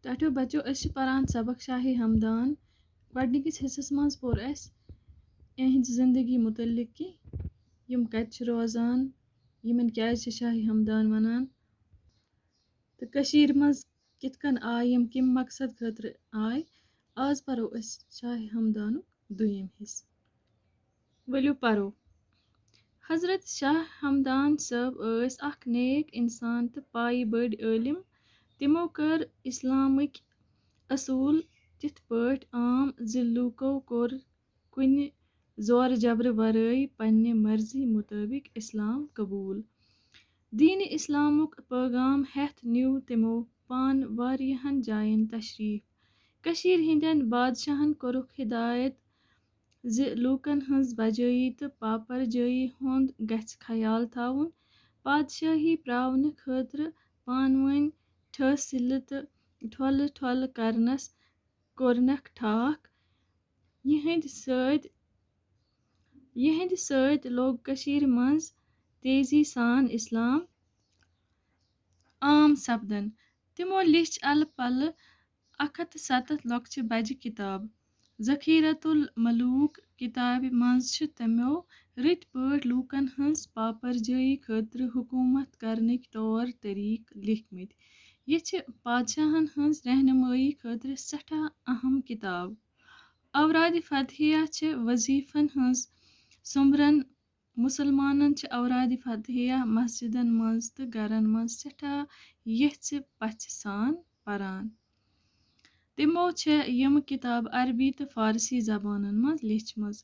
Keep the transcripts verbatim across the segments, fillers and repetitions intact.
ٹاٹھیو بچو، أسۍ چھِ پران سبق شاہِ ہمدان۔ گۄڈٕنِکِس حصس منٛز پوٚر اَسہِ یِہنٛزِ زندگی مُتعلق کہِ یِم کَتہِ چھِ روزان، یِمن کیازِ چھِ شاہِ ہمدان وَنان، تہٕ کٔشیٖرِ منٛز کِتھ کٔنۍ آے، یِم کَمہِ مقصد خٲطرٕ آے۔ آز پَرو أسۍ شاہِ ہمدانُک دوٚیِم حصہٕ۔ ؤلِو پَرو۔ حضرت شاہ ہمدان صٲب ٲسۍ اکھ نیک اِنسان تہٕ پایہِ بٔڑۍ عٲلِم۔ تِمو کٔر اِسلامٕکۍ اصوٗل تِتھ پٲٹھۍ عام زِ لوٗکو کوٚر کُنہِ زورٕ جبرٕ ورٲے پننہِ مرضی مُطٲبِق اِسلام قبوٗل۔ دیٖنِ اِسلامُک پٲغام ہٮ۪تھ نیوٗ تِمو پانہٕ واریاہن جاین تشریٖف۔ کٔشیٖرِ ہٕنٛدٮ۪ن بادشاہن کوٚرُکھ ہدایت زِ لوٗکن ہٕنٛز بجٲیی تہٕ پاپرجٲیی ہُنٛد گژھِ خیال تھاوُن۔ پادشٲہی پراونہٕ خٲطرٕ پانہٕ ؤنۍ ٹھٲسِلہٕ تہٕ ٹھۄلہٕ ٹھۄلہٕ کرنس کوٚرنکھ ٹھاکھ۔ یِہنٛدِ سۭتۍ، یِہنٛدِ سۭتۍ لوٚگ کٔشیٖرِ منٛز تیزی سان اِسلام عام سپدن۔ تِمو لیٚچھ الہٕ پلہٕ اکھ ہتھ تہٕ ستتھ لۄکچہِ بجہِ کِتاب۔ ذخیرت الملوک کِتابہِ منٛز چھِ تِمو رٕتۍ پٲٹھۍ لوٗکن ہٕنٛز پاپرجٲیی خٲطرٕ حکوٗمت کرنٕکۍ طور طریٖقہٕ لیکھمٕتۍ۔ یہِ چھِ پادشاہن ہٕنٛز رہنمٲیی خٲطرٕ سٮ۪ٹھاہ اہم کِتاب۔ اورادِ فتحیہ چھِ وظیفن ہٕنٛز سوٚمبرن۔ مُسلمانن چھِ اورادِ فتحیہ مسجدن منٛز تہٕ گرن منٛز سٮ۪ٹھاہ یژھِ پژھِ سان پران۔ تِمو چھےٚ یِم کِتاب عربی تہٕ فارسی زبانن منٛز لیچھمٕژ۔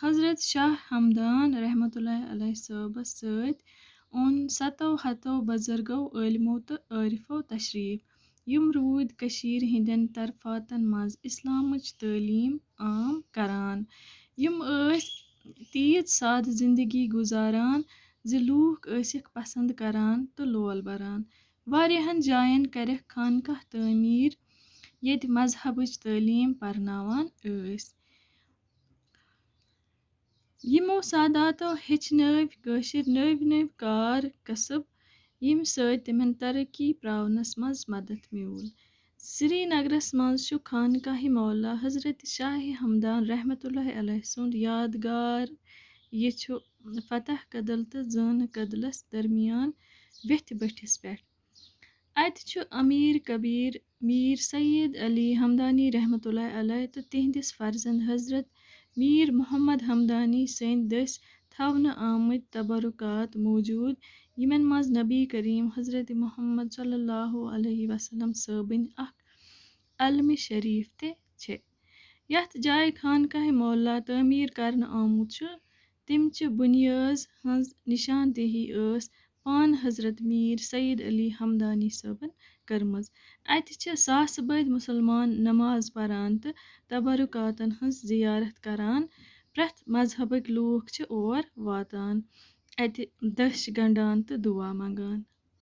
حضرت شاہ ہمدان رحمتہ اللہ علیہ صٲبس سۭتۍ اوٚن ستو ہتو بزرگو، عٲلمو تہٕ عٲرفو تشریٖف، یِم روٗدۍ کٔشیٖرِ ہٕنٛدٮ۪ن طرفاتن منٛز اِسلامٕچ تعلیٖم عام کران۔ یِم ٲسۍ تیٖژ سادٕ زندگی گُزاران زِ لوٗکھ ٲسِکھ پسنٛد کران تہٕ لول بران۔ واریاہن جاین کرٮ۪کھ خانقاہ تعمیٖر، ییٚتہِ مذہبٕچ تعلیٖم پرناوان ٲسۍ۔ یِمو ساداتو ہیٚچھنٲوۍ کٲشِر نٔوۍ نٔوۍ کار کسب، ییٚمہِ سۭتۍ تِمن ترقی پراونس منٛز مدد میوٗل۔ سرینگرس منٛز چھُ خانقاہ مولا حضرت شاہ ہمدان رحمتہ اللہ علیہ سُنٛد یادگار۔ یہِ چھُ فتح کدل تہٕ زٲنہٕ کدلس درمیان ویٚتھِ بٔٹھِس پٮ۪ٹھ۔ اَتہِ چھُ امیر کبیر میر سید علی ہمدانی رحمتہ اللہ علیہ تہٕ تِہنٛدِس فرزند حضرت میر محمد ہمدانی سٕنٛدۍ دٔسۍ تھاونہٕ آمٕتۍ تبرکات موجود، یِمن منٛز نبی کریم حضرت محمد صلی اللہ علیہ وسلم صٲبٕنۍ اکھ علمِ شریف تہِ چھِ۔ یتھ جایہِ خانقاہ مولا تعمیٖر کرنہٕ آمُت چھُ، تِم چہِ بُنیٲز ہٕنٛز نشاندہی ٲس پان حضرت میر سید علی ہمدانی صٲبن کٔرمٕژ۔ اتہِ چھِ ساسہٕ بٔدۍ مُسلمان نماز پران تہٕ تبرکاتن ہٕنٛز زیارت کران۔ پرٛٮ۪تھ مذہبٕکۍ لوٗکھ چھِ اور واتان، اتہِ دٔچھ گنڈان تہٕ دُعا منگان۔